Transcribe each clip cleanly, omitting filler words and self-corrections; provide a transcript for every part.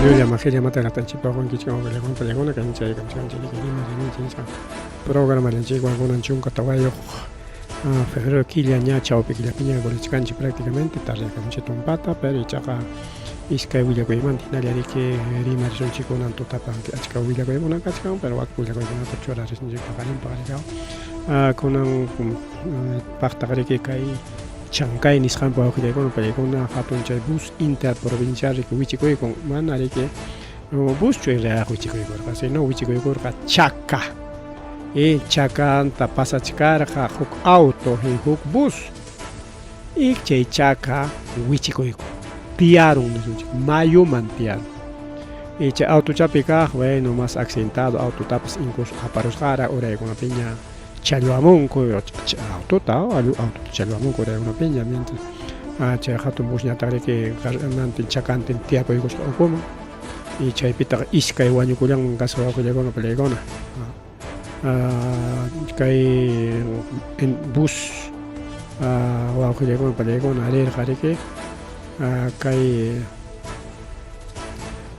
Llulla majilla mata latanchikpa kichka wawqillakuna pallakuna kanchay kamchanchik rima riminchik nisqa programa llanchikwan kunan 14 febrero killa ña chawpi killapiña golichkanchik prácticamente tardeyakamunchik tumpata, pero ichaqa iskay willakuymanta hinalla riki rimarisunchik kunan tutapa achka willakuykuna kachkan, pero wak willakuykunata churarisunchik paqarin paqarikaw kunan paqtaq riki kay Chancay nisqanpi wawqillaykuna paykuna hatun chay bus interprovincial riki wichikuykun, mana riki buschu en realidad wichikuykurqa, sino wichikuykurqa chaka y chakanta pasachkarqa huk auto y huk bus y chay chaka wichikuykun, tiyarun nisunchik, mayuman tiyarun. Y chay autochapi kaq, bueno, más accidentado autotapas incluso aparusqara uraykunapiña challwamunku autota, autota challwamunku uraykunapiña, mientras chay hatun busñataq riki nantin chakantin tiyakuykusqa ukuman y chaypitaq iskay wañukullanman kasqa wawqillakuna palaykuna. Kay bus wawqillakuna palaykuna rirqa riki kay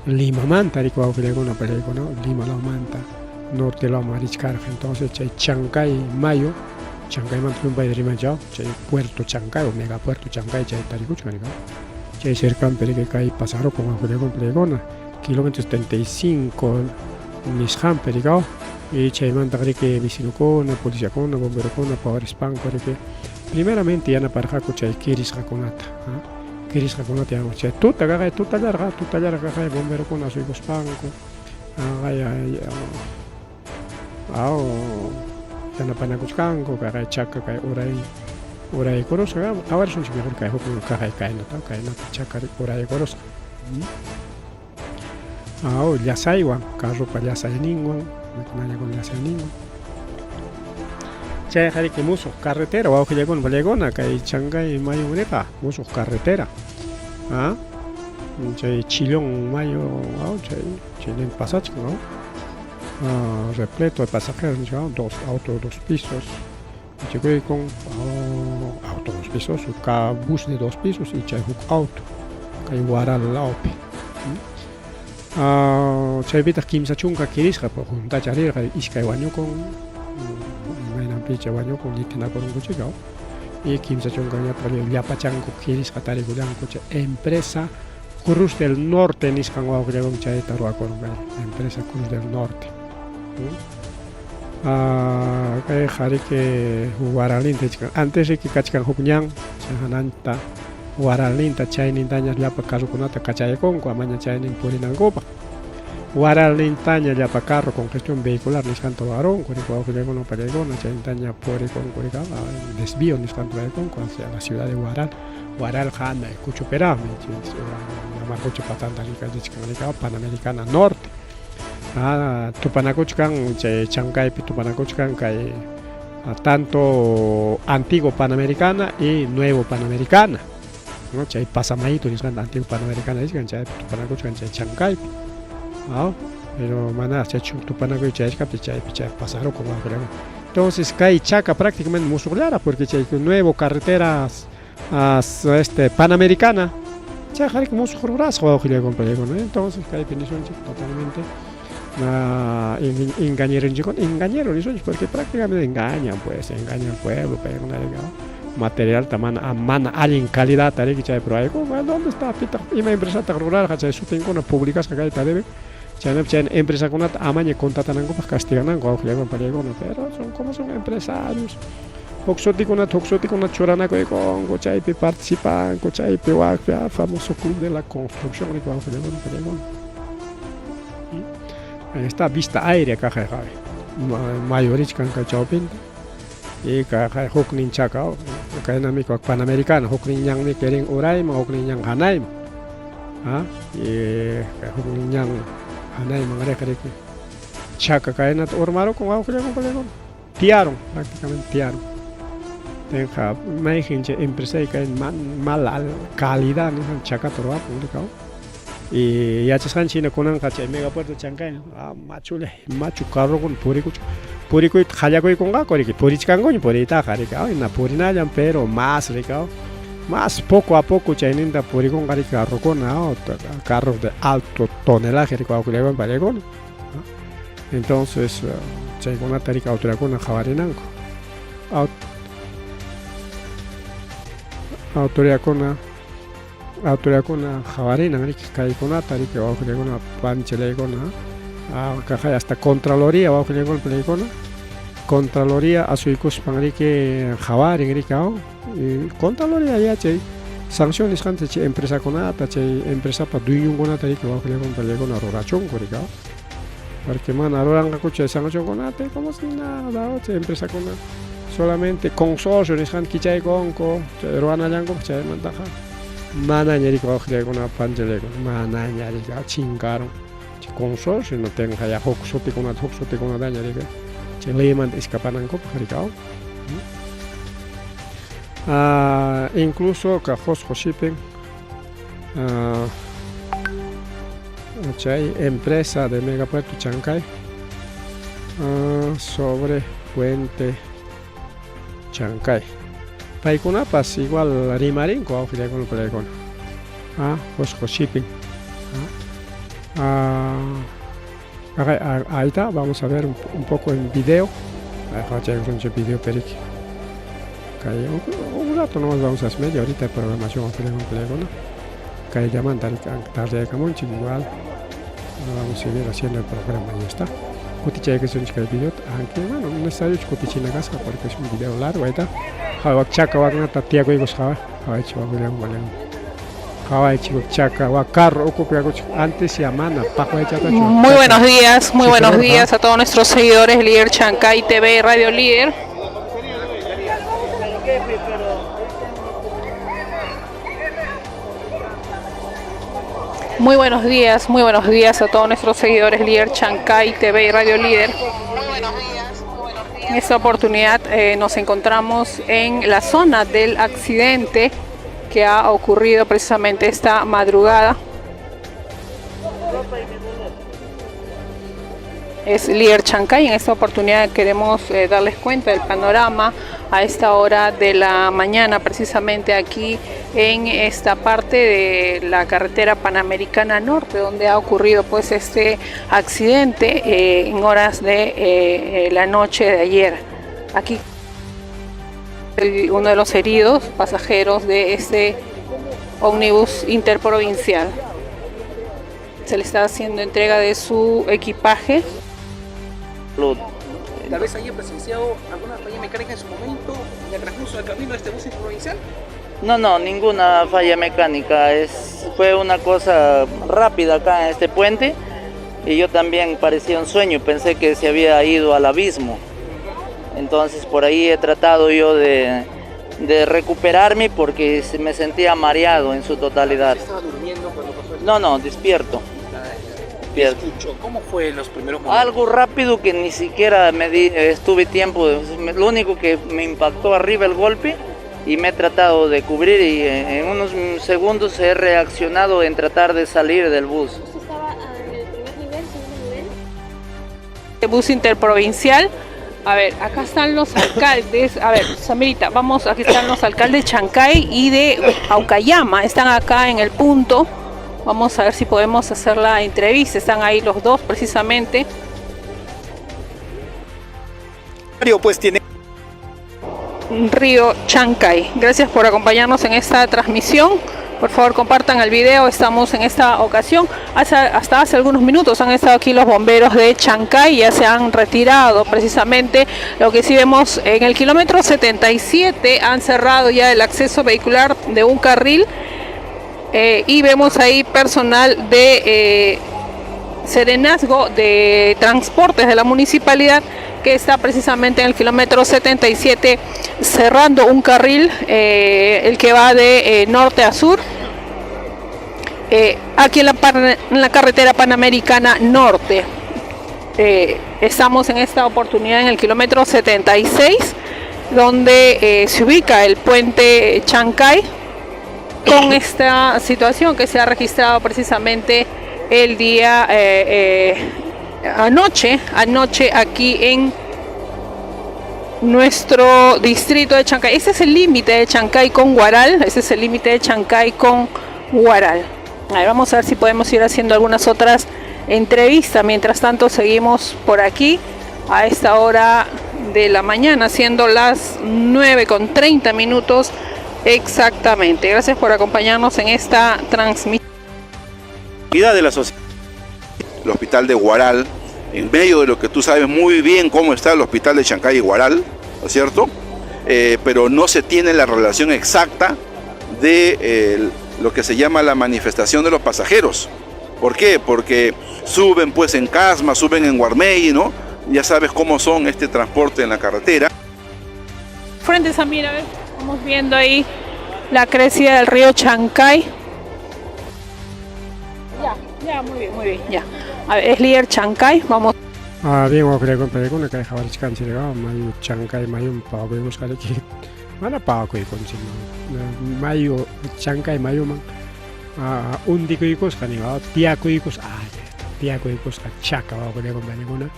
Limamanta riki wawqillakuna palaykuna, Lima lawmanta norte lawman richkarqa. Entonces chay Chancay mayu, Chancaymanta llumpayta rimanchik, chay puerto Chancay o megapuerto Chancay chayta rikuchkan riki. Chay cercanpi riki kay pasarukun wawqillakuna palaykuna, kilómetro 75 nisqanpi riki, y chaymantaq riki vecinokuna, policiakuna, bomberokuna pawarispanku riki primeramente yanaparqaku chay kirisqakunata, kirisqakunata yanaparqaku chay tuta kaqay tutallarqa, tutallarqa kaqay bomberokuna asuykuspanku aw yanapanakuchkanku kaqay chaka kay uray uraykurusqa, qhawarisunchik mejor kay huknin kaqay kaynata kaynata chaka uraykurusqa. Aw llasaywan, carropa llasayninwan, maquinariakuna llasayninwan. Chayqa riki musuq carretera wawqillakuna pallaykuna kay Chancay mayun riqa musuq carretera. Ah, chay Chillón mayu aw chay chaynin pasachkan aw. Ah, repleto de pasajeros nisqa dos auto dos pisos. Chikuykun auto dos pisos, huk bus de dos pisos y chay huk auto kay Huaral lawpi. Chaypitaq 30 kirisqa juntacha rirqa, iskay wañukun, imaynanpicha wañukun ñitinakurunkuchik y 30ñataq llapachanku kirisqa tarikullanku chay empresa Cruz del Norte nisqan wawqillakuna chayta ruwakurun kay empresa Cruz del Norte. Kayqa riki Huaralinta richkan, antes riki kachkan huk ñan chay hananta Huaralinta chaynintaña llapa carrokunata kachaykunku amaña chaynin purinankupaq. Huaralintaña llapa carro congestión vehicular nisqanta ruwarunku riki wawqillakuna pallaykuna chaynintaña purikunku riki desvío nisqanta ruwaykunku hacia la ciudad de Huaral. Huaralqa anay kuchupiraqmi lamar qucha patanta richkan riki Panamericana Norte. Tupanakuchkan chay Chancaypi tupanakuchkan kay tanto antiguo Panamericana y nuevo Panamericana, ¿no? Chay Pasamayito nisqanta antiguo Panamericana nichkan chaypi tupanakuchkan chay Chancaypi. Pero mana chay tupanakuy chayachkaptin chaypi chay pasarukun wawqillakuna. Entonces kay chaka prácticamente musuqllaraq porque chay nuevo carreteras este Panamericana chayqa riki musuq rurasqa wawqillakuna paykuna. Entonces kaypi nisunchik totalmente engañerunchikuna, engañero nisunchik porque prácticamente engañan pues, engañan al pueblo paykuna riki materialta mana mana allin calidadta riki chaypi ruwaykun. ¿Dónde está pitaq ima empresataq rurarqa chay sutinkuna publicasqa kayta deben? Chaynapi chay empresakunata amaña contratanankupaq castigananku wawqillakuna pallaykuna, pero son como son empresarios. Huk sutikunata huk sutikunata churanakuykunku, chaypi participanku, chaypi wakpi famoso club de la construcción riki wawqillakuna pallaykuna. Ahí está vista aérea kaqayqa mayu richkan kay chawpinta y kaqay huknin chaka kaynami Panamericana huknin ñanmi rin urayman huknin ñan hanayman y huknin ñan hanayman riq riki chaka kaynata urmarukun wawqillakuna pallaykuna tiyarun prácticamente tiyarun. Tenqa mayqin chay empresay kay mala calidad nisqan chakata ruwapun rikaw. Y yachasqanchik hina kunanqa chay megapuerto Chancay machulla machu carrokuna purikuchkan purikuyta qallakuykunqaku riki purichkankuña puriytaqa riki na purinallan pero más rikaw Más poco a poco chayninta purikunqa riki carrokuna, carros de alto tonelaje riki wawqillaywan pallaykuna. Entonces chaykunata riki autoridadkuna qhawarinanku. Autoridadkuna autoridadkuna qhawarinan riki kaykunata riki wawqillaykuna panchillaykuna kaqay hasta contraloría wawqillaykuna pallaykuna contraloría asuykuspan riki qhawarin riki aw contraloría yachay sanción nisqanta chay empresakunata chay empresapa dueñonkunata riki wawqillaykuna pallaykuna rurachunku riki aw porque mana ruranqakuchu chay sancionkunata como si nada chay empresakuna solamente consorcio nisqanta kichaykunku chay ruwanallankupaq chaymantaqa manaña riki wawqillaykuna panchillaykuna manaña riki chinkarun chay consorcio no tenqa ya huk sutikunata huk sutikunataña riki chay leymanta escapanankupaq riki aw incluso ka Qosqo Shipping chay empresa de Megapuerto Chancay sobre puente Chancay paykunapas igual rimarinku wawqillaykuna palaykuna Qosqo Shipping. Ahí está, vamos a ver un poco en video. Video periki. Un rato nomás vamos a hacer media horita de programación Kayllamanta tardeyakamunchik igual vamos a seguir haciendo el programa y ya está. Kutichaykasunchik kay videota, aunque bueno, no necesario kutichina kasqa porque es un video largo, ahí está. Wak chaka waknata tiyakuykusqa qhawaychik wawqillaykuna qhawaychik chaka wak carro ukupi kakuchik antes ya mana paqwaychatachu. Muy buenos días, muy buenos días a todos nuestros seguidores Líder Chancay TV y Radio Líder. Muy buenos días a todos nuestros seguidores Líder Chancay TV y Radio Líder. En esta oportunidad nos encontramos en la zona del accidente que ha ocurrido precisamente esta madrugada. Es Líder Chancay. En esta oportunidad queremos darles cuenta del panorama a esta hora de la mañana, precisamente aquí en esta parte de la carretera Panamericana Norte, donde ha ocurrido pues este accidente en horas de la noche de ayer. Aquí uno de los heridos pasajeros de este ómnibus interprovincial. Se le está haciendo entrega de su equipaje. Tal vez haya presenciado alguna falla mecánica en su momento, en el transcurso del camino de este bus interprovincial. No, no, ninguna falla mecánica. Fue una cosa rápida acá en este puente y yo también parecía un sueño, pensé que se había ido al abismo. Entonces por ahí he tratado yo de recuperarme porque me sentía mareado en su totalidad. ¿Estaba durmiendo cuando pasó esto? No, no, despierto. Escuchó? ¿Cómo fue en los primeros momentos? Algo rápido que ni siquiera estuve tiempo. Lo único que me impactó arriba el golpe y me he tratado de cubrir y en unos segundos he reaccionado en tratar de salir del bus. ¿Usted estaba en el primer nivel, segundo nivel? El bus interprovincial. A ver, acá están los alcaldes. A ver, Samirita, vamos, aquí están los alcaldes de Chancay y de Aucallama. Están acá en el punto. Vamos a ver si podemos hacer la entrevista. Están ahí los dos precisamente. Pues tiene Río Chancay. Gracias por acompañarnos en esta transmisión. Por favor, compartan el video. Estamos en esta ocasión. Hasta hace algunos minutos han estado aquí los bomberos de Chancay. Ya se han retirado precisamente. Lo que sí vemos en el kilómetro 77 han cerrado ya el acceso vehicular de un carril. Y vemos ahí personal de Serenazgo de Transportes de la municipalidad que está precisamente en el kilómetro 77 cerrando un carril, el que va de norte a sur, aquí en la carretera Panamericana Norte. Estamos en esta oportunidad en el kilómetro 76, donde se ubica el puente Chancay, con esta situación que se ha registrado precisamente el día anoche aquí en nuestro distrito de Chancay. Este es el límite de Chancay con Huaral. Este es el límite de Chancay con Huaral. A ver, vamos a ver si podemos ir haciendo algunas otras entrevistas. Mientras tanto, seguimos por aquí a esta hora de la mañana, siendo las 9:30 exactamente. Gracias por acompañarnos en esta transmisión. De la sociedad. El hospital de Huaral, en medio de lo que tú sabes muy bien cómo está el hospital de Chancay y Huaral, ¿no es cierto? Pero no se tiene la relación exacta de lo que se llama la manifestación de los pasajeros. ¿Por qué? Porque suben pues en Casma, suben en Huarmey, ¿no? Ya sabes cómo son este transporte en la carretera. Frente Samir, a ver, vamos viendo ahí la crecida del río Chancay. Ya, ya, muy bien, muy bien, ya. A ver, es líder Chancay, vamos. Ah, bien, wawqillaykuna panikuna kay qhawarichkanchik mayu Chancay mayum pawakuykusqariki mana pawakuykunchik mayu Chancay mayuman undikuykusqa niwa tiyakuykusqa tiyakuykusqa chaka wawqillaykuna panikuna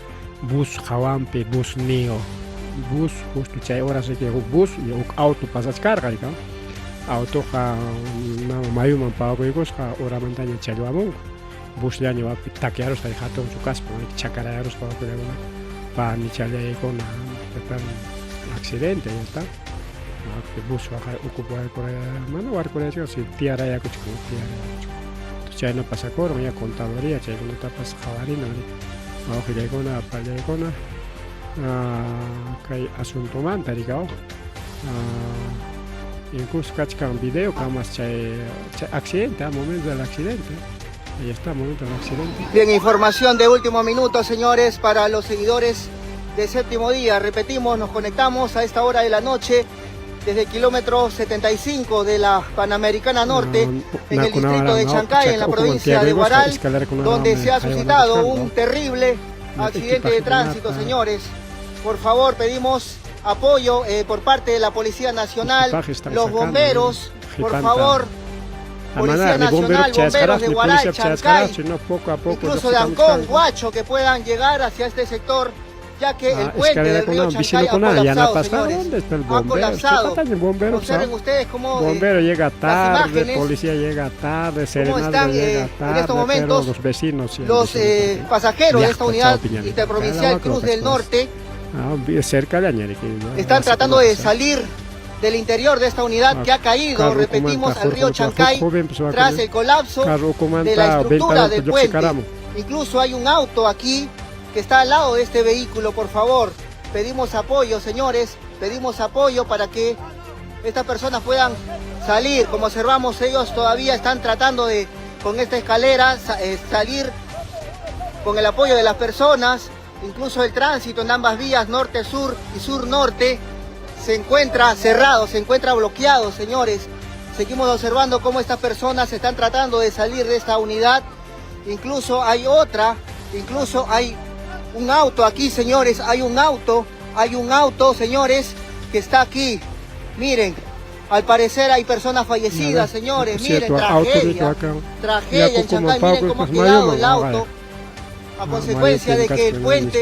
bus hawanpi bus nio bus justo chay horas riki huk bus y huk auto pasachkarqa rika autoqa mayuman pawakuykusqa uramantaña challwamunku busllaña wapi takyarusqa hatunchu kaspa chakarayarusqa wawqillaykuna panichallaykuna accidente ya está bus ukupi mana warkurayachkan si tiyarayakuchkan tiyarayakuchkan chayna pasakurun ya contaduría chaykunatapas qhawarina wawqillaykuna apallaykuna kay asuntomanta rikaw incluso kachkan video kamas chay accidente, momento del accidente. Ahí está, momento del accidente. Bien, información de último minuto, señores, para los seguidores de Séptimo Día. Repetimos, nos conectamos a esta hora de la noche desde el kilómetro 75 de la Panamericana Norte, en el distrito de Chancay, en la provincia de Huaral, donde se ha suscitado un terrible accidente de tránsito, señores. Por favor, pedimos apoyo por parte de la Policía Nacional, los bomberos, por favor. Policía Nacional, bomberos de Huaral, Chancay, incluso de Ancón, Huacho, que puedan llegar hacia este sector, ya que el puente del río Chancay ha colapsado, señores. Ha colapsado. Observen ustedes cómo bombero llega tarde, imágenes, policía llega tarde, cómo están llega tarde, en estos momentos los vecinos, los pasajeros de esta unidad interprovincial Cruz del Norte cerca de están tratando de salir del interior de esta unidad que ha caído, repetimos, al río Chancay tras el colapso de la estructura del puente. Incluso hay un auto aquí que está al lado de este vehículo. Por favor, pedimos apoyo, señores, pedimos apoyo para que estas personas puedan salir. Como observamos, ellos todavía están tratando de, con esta escalera, salir con el apoyo de las personas. Incluso el tránsito en ambas vías, norte-sur y sur-norte, se encuentra cerrado, se encuentra bloqueado, señores. Seguimos observando cómo estas personas están tratando de salir de esta unidad. Incluso hay otra, incluso hay un auto aquí, señores. Hay un auto, señores, que está aquí. Miren, al parecer hay personas fallecidas, señores. Miren, tragedia, tragedia en Chancay. Miren cómo ha quedado el auto a consecuencia de que el puente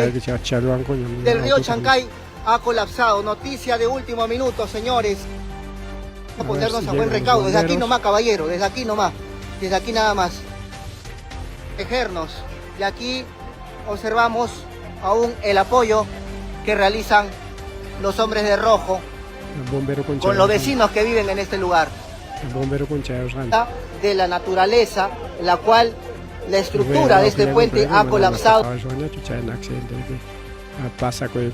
del río Chancay ha colapsado. Noticia de último minuto, señores. A ponernos a buen recaudo. Desde aquí nomás, caballero. Desde aquí nomás. Desde aquí nada más. Protegernos. Y aquí observamos aún el apoyo que realizan los hombres de rojo con los vecinos que viven en este lugar. De la naturaleza, la cual la estructura de este puente ha colapsado. Pasa con el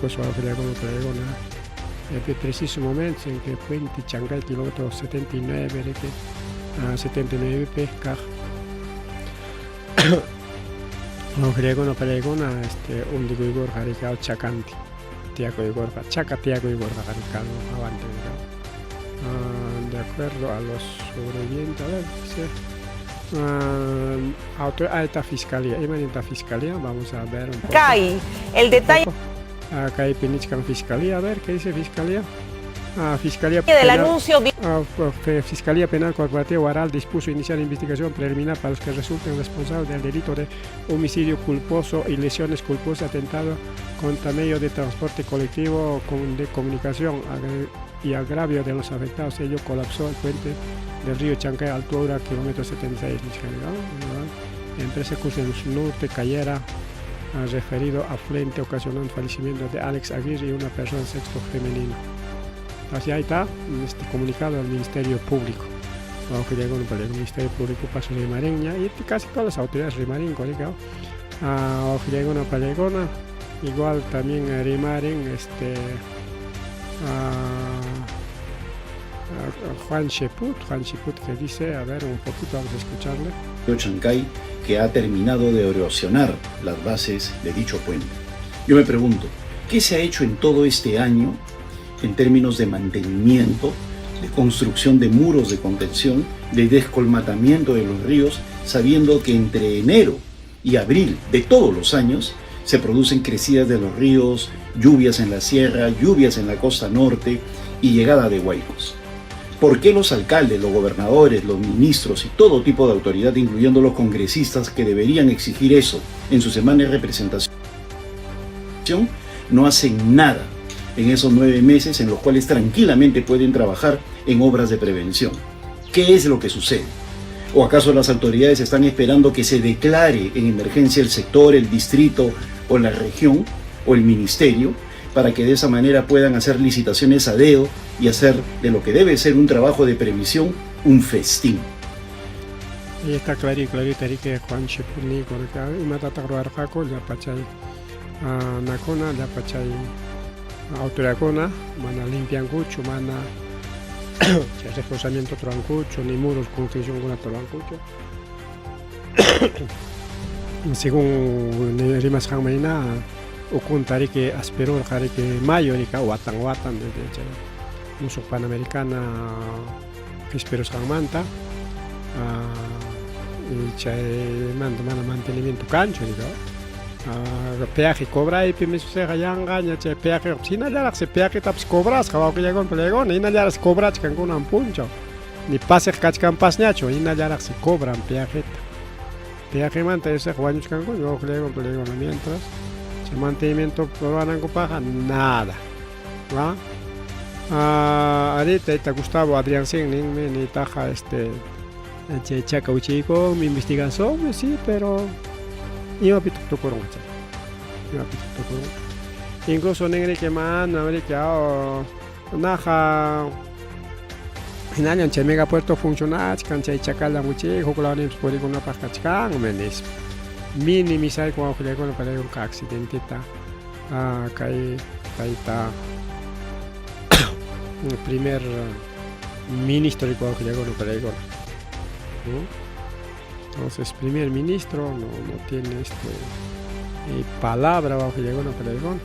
preciso momento en que puente Chancay, kilómetro 79, 79 pesca. De acuerdo a los sobrevivientes, a ver, dice, esta fiscalía, esta fiscalía, vamos a ver un poco. El detalle. Acá hay pinichkan fiscalía, a ver qué dice fiscalía. Ah, Fiscalía Del Penal, anuncio Fiscalía Penal Corporativa Huaral dispuso iniciar investigación preliminar para los que resulten responsables del delito de homicidio culposo y lesiones culposas, atentado contra medio de transporte colectivo de comunicación y agravio de los afectados. Ello colapsó el puente del río Chancay, altura kilómetro 76. Empresa Cruces Norte Cayera ha referido afluente ocasionando fallecimiento de Alex Aguirre y una persona sexto femenino. Así ahí está este comunicado al Ministerio Público. El Ministerio Público pasó rimareña y casi todas las autoridades rimaren, colega. Igual también rimaren Juan Sheput, Juan Sheput que dice, a ver un poquito, vamos a escucharle. Chancay, que ha terminado de erosionar las bases de dicho puente. Yo me pregunto, ¿qué se ha hecho en todo este año en términos de mantenimiento, de construcción de muros de contención, de descolmatamiento de los ríos, sabiendo que entre enero y abril de todos los años se producen crecidas de los ríos, lluvias en la sierra, lluvias en la costa norte y llegada de huaicos? ¿Por qué los alcaldes, los gobernadores, los ministros y todo tipo de autoridad, incluyendo los congresistas que deberían exigir eso en su semana de representación, no hacen nada en esos 9 meses en los cuales tranquilamente pueden trabajar en obras de prevención? ¿Qué es lo que sucede? ¿O acaso las autoridades están esperando que se declare en emergencia el sector, el distrito o la región o el ministerio para que de esa manera puedan hacer licitaciones a dedo y hacer de lo que debe ser un trabajo de previsión un festín? Ahí está clarito, clarito, que Juan Sheput ni con el imata ruarqaku llapa chay nakuna, llapa chay autoridadkuna mana limpiankuchu, mana chay reforzamiento rurankuchu, ni muros contencionkunata rurankuchu. Según rimasqanman hina ukunta riki aspirurqa riki mayo rika watan watan desde chay musuq Panamericana qispirusqanmanta, y chaymanta mana mantenimiento kanchu rika. Peaje cobraypi mismo yanqaña chay peaje hinallaraqsi peajetapas cobrasqa wawqillakuna palaykuna hinallaraqsi cobrachkan kunan punchaw ni pasaq kachkanpasñachu hinallaraqsi cobran peajeta. Peajemanta esaqa wañuchkankuna wawqillaykuna palaykuna mientras chay mantenimiento ruwanankupaqqa nada. ¿Va? Ari tayta Gustavo Adrianzén ninmi nitaqa chay chaka wichiykunmi investigación sí, pero imapitaq tukurunqa chay, imapitaq tukurunqa. Incluso ninriki mana riki naqa hinallam chay megapuerto funcionachkan chay chakallam wichiyku huk lawninpas purikunapaq kachkanmi nispa. Minimizayku wawqillaykuna palaykuna accidenteta kay tayta primer ministro wawqillaykuna palaykuna. Entonces, primer ministro no tiene palabra wawqillaykuna palaykuna.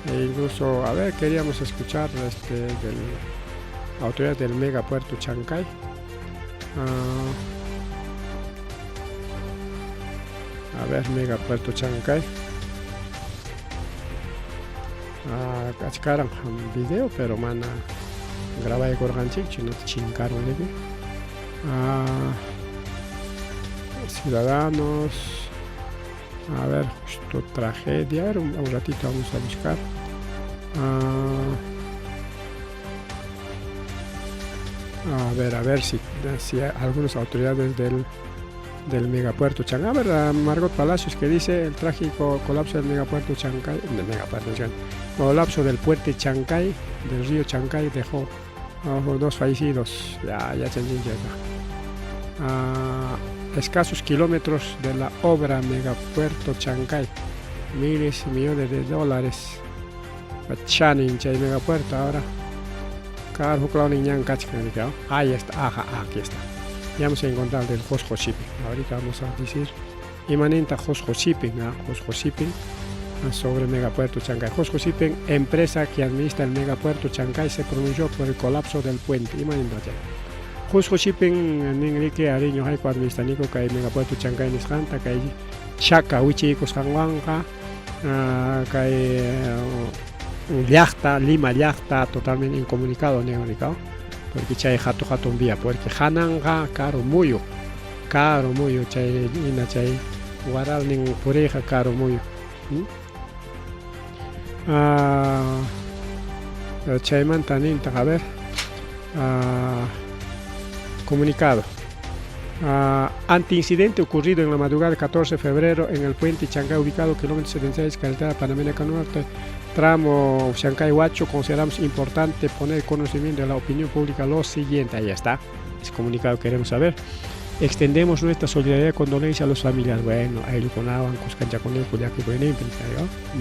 E incluso, a ver, queríamos escuchar del autoridad del megapuerto Chancay. A ver, megapuerto Chancay. Kachkaran video, pero mana grabaykurqanchikchu, no chinkaron riki. Ciudadanos, a ver, justo tragedia, a ver, un ratito vamos a buscar. A ver, a ver si algunas autoridades del megapuerto Chancay. A ver, a Margot Palacios que dice el trágico colapso del megapuerto Chancay, del megapuerto Chancay, colapso del puente Chancay, del río Chancay, dejó 2 fallecidos. Ya, ya, chan, chan, ya. Escasos kilómetros de la obra megapuerto Chancay, miles y millones de dólares. Chanin chay megapuerto ahora. Ahí está, ajá, aquí está. Ya vamos a encontrar del Josjo Shipping. Ahorita vamos a decir imanenta Josjo Shipping, ¿no? Josjo Shipping sobre Megapuerto Chancay. Josjo Shipping, empresa que administra el Megapuerto Chancay, se pronunció por el colapso del puente. Imanenta chay. Josjo Shipping ninriki ariño hayku administraniku kay Megapuerto Chancay nisqanta kay chaka wichiykusqanwanqa, kay Llaqta, Lima llaqta totalmente incomunicado ninrikaw, porque chay hatu hatun vía, porque hananqa karu muyu, karu muyu chay ina chay Huaralnin puriyqa karu muyu. Chaymanta nintaq, a ver, comunicado. Ante incidente ocurrido en la madrugada del 14 de febrero en el puente Chancay ubicado kilómetro 76 carretera Panamericana Norte, tramo Chancay Huacho, consideramos importante poner conocimiento de la opinión pública lo siguiente. Ahí está, ese comunicado queremos saber. Extendemos nuestra solidaridad y condolencia a los familiares. Bueno, ayllukunawan kuskanchakunayku llakikuyninpi, nisqa.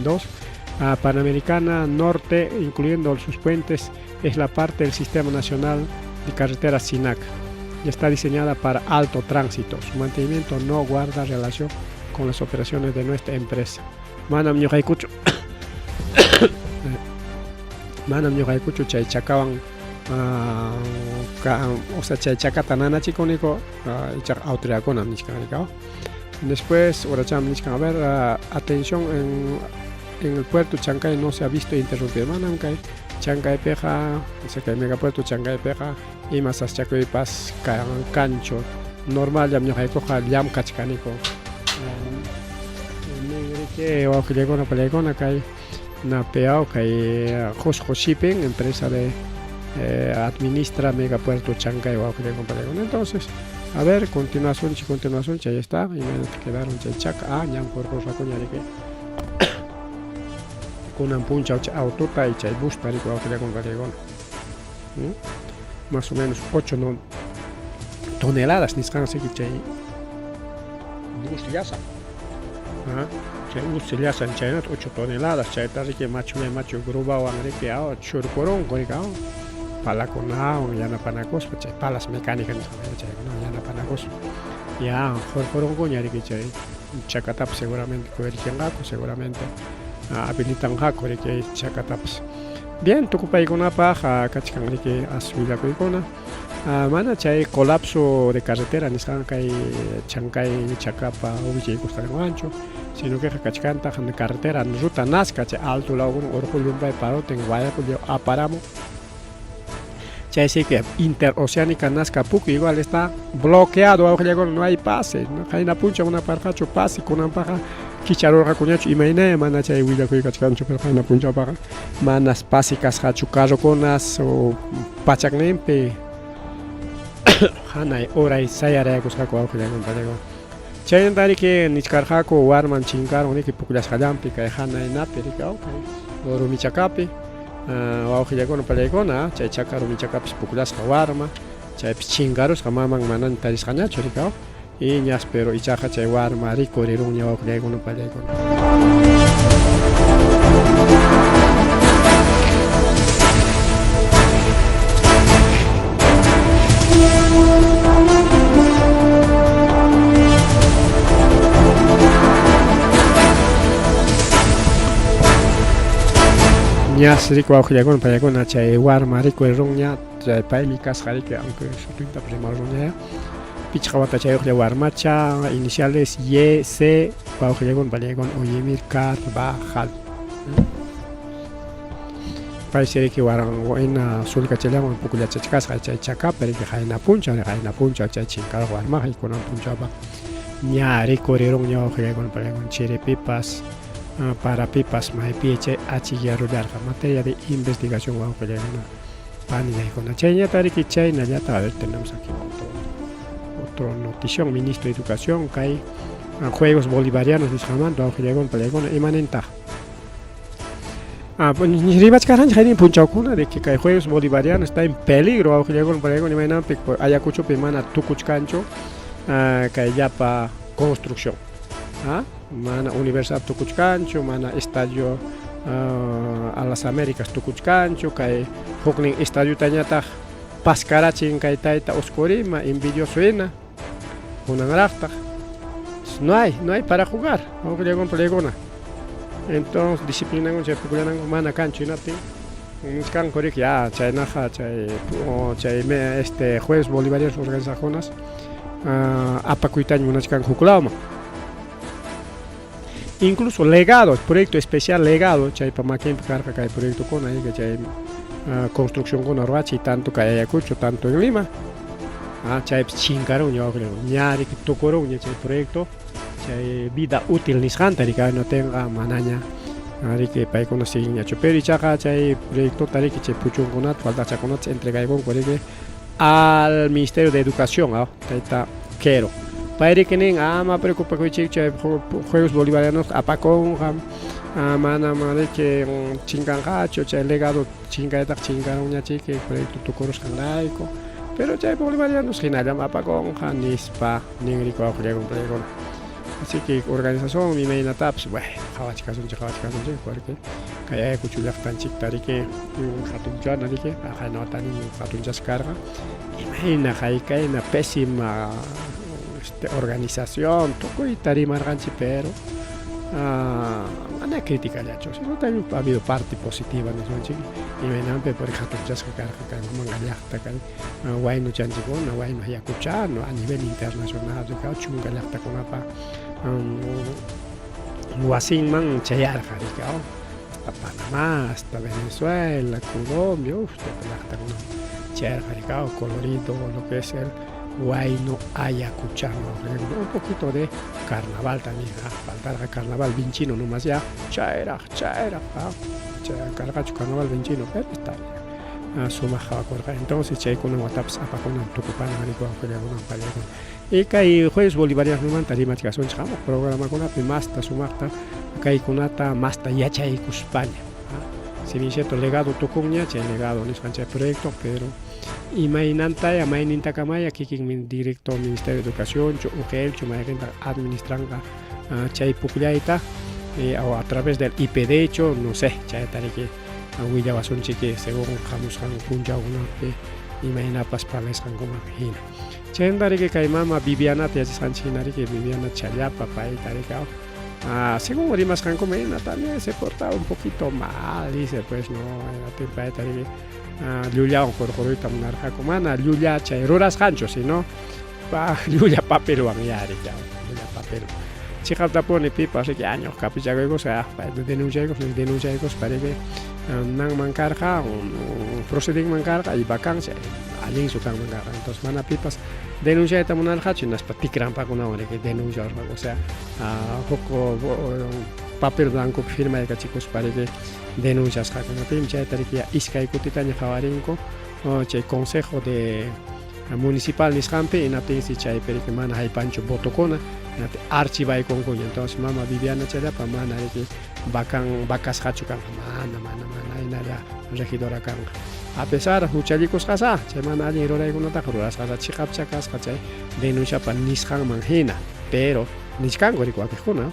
Dos, a Panamericana Norte, incluyendo sus puentes, es la parte del Sistema Nacional de Carreteras SINAC y está diseñada para alto tránsito. Su mantenimiento no guarda relación con las operaciones de nuestra empresa. Manam ñuqaykuchu manam ñuqaykuchu chay chakawan o sea chay chakata nanachikuniku ichaqa autoridadkunam nichkan rikaw. Después, uracham nichkan, a ver, atención, en el puerto Chancay no se ha visto interrumpido. Manam kay Chancaypiqa, o sea kay megapuerto Chancaypiqa ima sasachakuypas kanchu. Normal llam ñuqaykuqa llamkachkaniku. Ninriki wawqillaykuna palaykuna kay napeaw kay Qusqu Shipping, empresa de administra megapuerto Chancay wawqillaykuna palaykuna. Entonces, a ver, continuasunchik, continuasunchik, ahí está, imaynata quedaron chay chaka, ñam hurqurqakuña riki. Kunan punchaw chay autota y chay busta riki wawqillaykuna palaykuna. Más o menos 8 toneladas nisqansi chay bus llasa. Chay bus llasan chaynata 8 toneladas chayta riki machullay machu grubawan riki churkurunku riki palakunawan yanapanakuspa chay palas mecánicas nisqan chaykunawan yanapanakuspa ya hurqurunkuña riki chay chakatapas seguramente kuyurichinqaku, seguramente habilitanqaku riki chakatapas. Bien, tukupaykunapaq kachkan riki as willakuykuna. Mana chay colapso de carretera nisqan kay Chancay chakapa uwichaykusqanwanchu, sino que kachkantaq carretera ruta Nazca chay alto lawkuna urqu llumpay parotin Guayaquil aparamo. Chay sí que interoceánica Nazca Pucyo igual está bloqueado, no hay pase, no qayna puncha una parqachu pase kunanpaqa kicharurqakuñachu imaynaya mana chay willakuy kachkanchu, pero qayna punchawpaqa manas pase kasqachu carrokunas o pachakninpi hanay uray sayarayakusqaku wawqillaykuna palaykuna. Chaynata riki nichkarqaku warman chinkarun riki pukllasqallanpi kay hanaynapi riki kay rumichakapi wawqillaykuna palaykuna chay chaka rumichakapis pukllasqa warma chaypis chinkarusqa maman manaña tarisqañachu riki y ñas pero ichaqa chay warma rikurirunña wawqillaykuna palaykuna. Ñas riki wawqillaykuna palaykuna chay warma rikurirunña chay paymi kasqa riki aunque sutintapas rimarunña pichqa watachayuqlla warmacha iniciales Y C wawqillaykuna palaykuna Uyimir Carvajal. Paysi riki waran sullkachallawan pukllachachkasqa chay chakapi riki qayna punchaw qayna punchaw chay chinkaruq warmaqa y kunan punchawpa ña rikurirunña wawqillaykuna palaykuna chiripipas parapipas maypi chay achikyarullarqa materia de investigación wawqillaykuna panillaykuna chayñata riki chaynallata. A ver, tenemos aquí otro notición, ministro de Educación kay Juegos Bolivarianos nisqamanta wawqillaykuna palaykuna imanintaq. Rimachkarqanchik haynin punchawkuna de que kay Juegos Bolivarianos está en peligro wawqillaykuna palaykuna imaynanpi Ayacuchopi mana tukuchkanchu kay llapa construcción. Mana universidad tukuchkanchu, mana estadio a las Américas tukuchkanchu, kay huknin estadiotañataq paskarachin kay tayta Oscorima envidioso hina kunanraqtaq. No hay para jugar wawqillaykuna palaykuna. Entonces disciplinanku chay pukllananku mana kanchu hinaptin nichkanku riki ya chaynaqa chay chay este Juegos Bolivarianos organizaqkunas apakuytaña munachkanku huk lawman. Incluso legado, proyecto especial legado, chaypa makinpi karqa kay proyectokuna, chay construccionkuna ruwachiy tanto kay Ayacucho, tanto en Lima. Chaypis chinkarunña ña riki tukurunña chay proyecto, chay vida útil nisqanta riki tenqa manaña riki paykuna siguinñachu, pero ichaqa chay proyectota riki chay puchunkunata faltachakunata entregaykunku riki al Ministerio de Educación, tayta Quero. Pay riki nin ama preocupakuychikchu chay Juegos Bolivarianos apakunqa, manam riki chinkanqachu chay legado chinkaytaqa chinkarunñachiki proyecto tukurusqanrayku, pero chay bolivarianos hinallam apakunqa nispa nin riki wawqillaykunapaykuna. Así que organización imaynatapas, bueno, qhawachikasunchik qhawachikasunchik porque kay Ayacucho llaqtanchikta riki hatunchana riki aqaynawatanin hatunchasqa karqa imayna haykayna pésima organización tukuyta rimarqanchik, pero mana criticallachu, sino también ha habido parte positiva niswanchik imaynanpi porque hatunchasqa karqa kay Huamanga llaqta kay waynuchanchikkuna waynu ayacuchano a nivel internacional riki chunka llaqtakunapa wasinman chayarqa riki hasta Panamá, hasta Venezuela, Colombia, llaqtakunaman chayarqa riki colorido lo que es el huayno ayacuchano, un poquito de carnaval también, faltarqa carnaval vinchino nomás ya, chayraq, chayraq, karqachu carnaval vinchino, pero está bien, sumaq qhawakurqa. Entonces chaykuna watapas apakunan tukupanan riki wawqillakunawan pallaykuna. Y kay Jueves Bolivarianomanta rimachkasunchik hamuq programakunapi masta sumaqta kaykunata masta yachaykuspaña. Si bien cierto legado tukunña, chay legado nisqan chay proyecto, pero imaynantaya maynintakamaya kikin directo Ministerio de Educación chu UGELchu mayqinta administranqa chay pukllayta o a través del IPD chu, no sé, chayta riki willawasunchik según hamusqan punchawkunapi imaynapas parlasqankuman hina. Chayta riki kay mama Vivianata yachasqanchik hina riki Viviana Challapa payta riki según rimasqankuman hina también se portaba un poquito mal, dice pues no, payta riki llullawan hurquruyta munarqaku, mana llulla chay rurasqanchu, sino llulla papelwan ya riki llulla papelwan. Chiqaptapuni pipas riki añuq kapichakuykusqa payta denunciaykus, denunciaykuspa riki nanman karqa, procedinman karqa y vacancia allinsu kanman karqa. Entonces mana pipas denunciayta munarqachu, hinaspa tikranpakunawan riki denunciarqaku, o sea, huk papel blancopi firmaykachikuspa riki denunciasqaku. Hinaptinmi chayta riki iskay kutitaña qhawarinku chay consejo de municipal nisqanpi, hinaptinsi chaypi riki mana haypanchu votokuna, hinaptin archivaykunkuña. Entonces mama Viviana Challapa mana riki vacan vacasqachu kanqa, mana mana mana hinalla regidora kanqa. A pesar huchallikusqasa, chay mana allin ruraykunataqa rurasqasa chiqapcha kasqa chay denunciapa nisqanman hina, pero nichkanku riki wakiqkuna,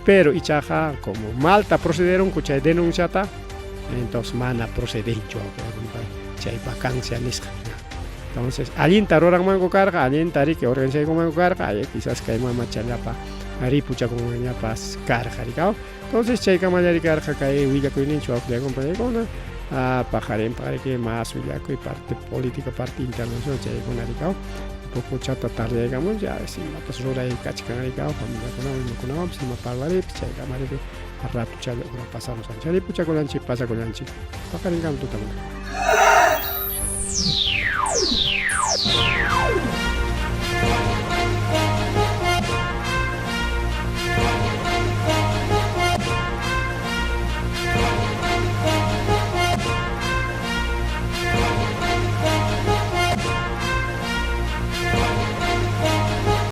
pero ichaqa como malta procederunku chay denunciata, entonces mana procedenchu chay vacancia nisqa. Entonces allinta ruranmanku karqa, allinta riki organizaykunmanku karqa, quizás kay mama Challapa ripuchakunmanñapas karqa riki. Entonces chaykamalla karqa kay willakuyninchik wawqillaykuna paqarinpaq riki mas willakuy parte política, parte internacional chaykuna riki. Un poco chata tardaykamun ya imapas ruray kachkan riki familiakunawan imakunawanpas ima parlaripis chaykama riki ratuchalla hora pasarusqanchik ripuchakullanchik pasakullanchik paqarinkama tutamanta.